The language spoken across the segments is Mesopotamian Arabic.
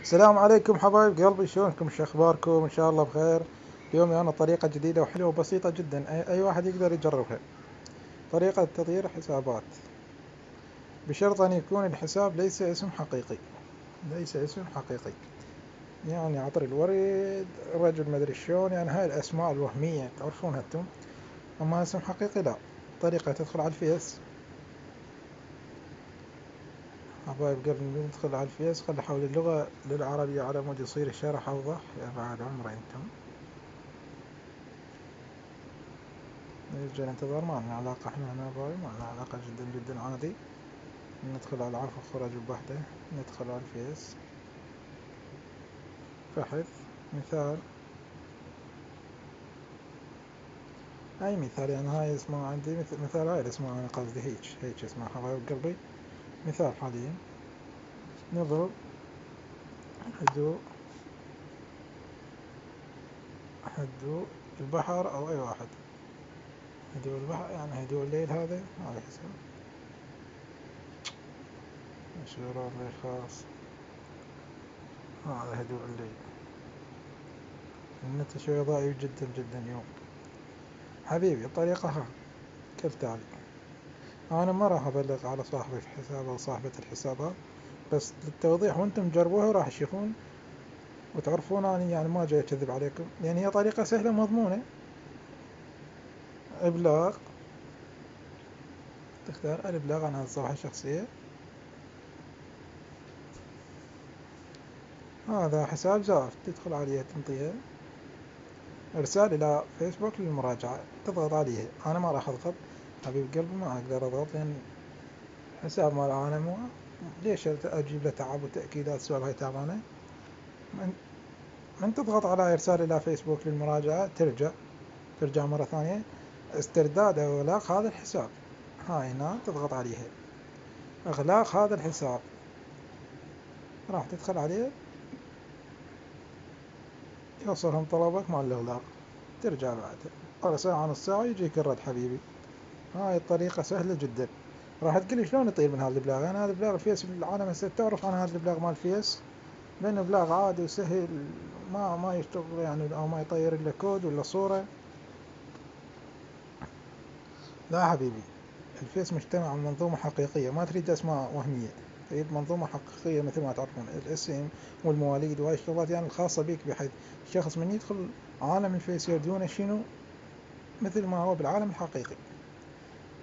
السلام عليكم حبايب قلبي، شلونكم؟ شو اخباركم؟ ان شاء الله بخير. اليوم انا طريقة جديدة وحلوة وبسيطة جدا، أي واحد يقدر يجربها. طريقة تطوير حسابات بشرط ان يكون الحساب ليس اسم حقيقي. ليس اسم حقيقي، يعني عطر الورد، رجل مدري شلون، يعني هاي الاسماء الوهمية تعرفونها انتم. اما اسم حقيقي لا. طريقة: تدخل على الفيس حبايب قلبي، ندخل على الفيس، خلي حول اللغة للعربية على مود يصير الشرح اوضح. يا بعد عمري انتم نرجع ننتظر، ما لنا علاقة احنا هنا باي، ما لنا علاقة، جدا جدا عادي. ندخل على عفو خرج بوحدة. ندخل على الفيس، بحث، مثال، اي مثال، يعني هاي اسمه عندي مثال، هاي اسمه انا قصدي هيك اسمه حبايب قلبي، مثال حاليا. نضرب هدوء، هدوء البحر او اي واحد، هدوء البحر يعني هدوء الليل، هذا حسب شرور الخاص، هذا هدوء الليل. النت شوي ضعيف جدا جدا اليوم حبيبي. الطريقة كالتالي: أنا ما راح أبلغ على صاحب الحساب أو صاحبة الحسابات، بس للتوضيح وأنتم تجربوها راح تشوفون وتعرفون أنا يعني ما جاي أكذب عليكم، يعني هي طريقة سهلة مضمونة. إبلاغ، تختار الإبلاغ عن هذه الصفحة الشخصية. هذا حساب زائف، تدخل عليه تنطيها. إرسال إلى فيسبوك للمراجعة، تضغط عليه. أنا ما راح أضغط حبيب قلبي، ما أقدر أضغط لأن حساب مال أنا مو، ليش أجيب له تعب وتأكيدات سوالف هاي تعبانة. من تضغط على إرسال إلى فيسبوك للمراجعة، ترجع مرة ثانية استرداد أو إغلاق هذا الحساب. هاي هنا تضغط عليها إغلاق هذا الحساب، راح تدخل عليه، يوصلهم طلبك مال الإغلاق، ترجع بعد ساعة نص ساعة يجيك الرد حبيبي. هاي الطريقة سهلة جدا. راح تقولي شلون يطير من هذا الإبلاغ؟ أنا هذا الإبلاغ الفيس العالم هسه تعرف عن هذا الإبلاغ مال الفيس، لأنه إبلاغ عادي وسهل، ما يشتغل يعني، أو ما يطير إلا كود ولا صورة. لا حبيبي، الفيس مجتمع منظومة حقيقية، ما تريد أسماء وهمية، تريد منظومة حقيقية مثل ما تعرفون الاسم والمواليد وهاي الشغلات، يعني الخاصة بك، بحيث الشخص من يدخل عالم الفيس يردونه شنو مثل ما هو بالعالم الحقيقي.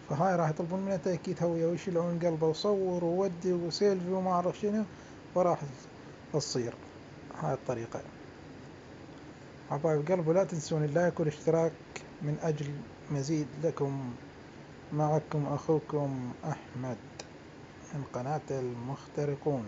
فهاي راح يطلبون منه تأكيد هوية ويشيلون قلبه وصور وودي وسيلفي وما أعرف شنو، وراح تصير هاي الطريقة. حبايب قلب، ولا تنسون اللايك والاشتراك من أجل مزيد لكم. معكم أخوكم أحمد من قناة المخترقون.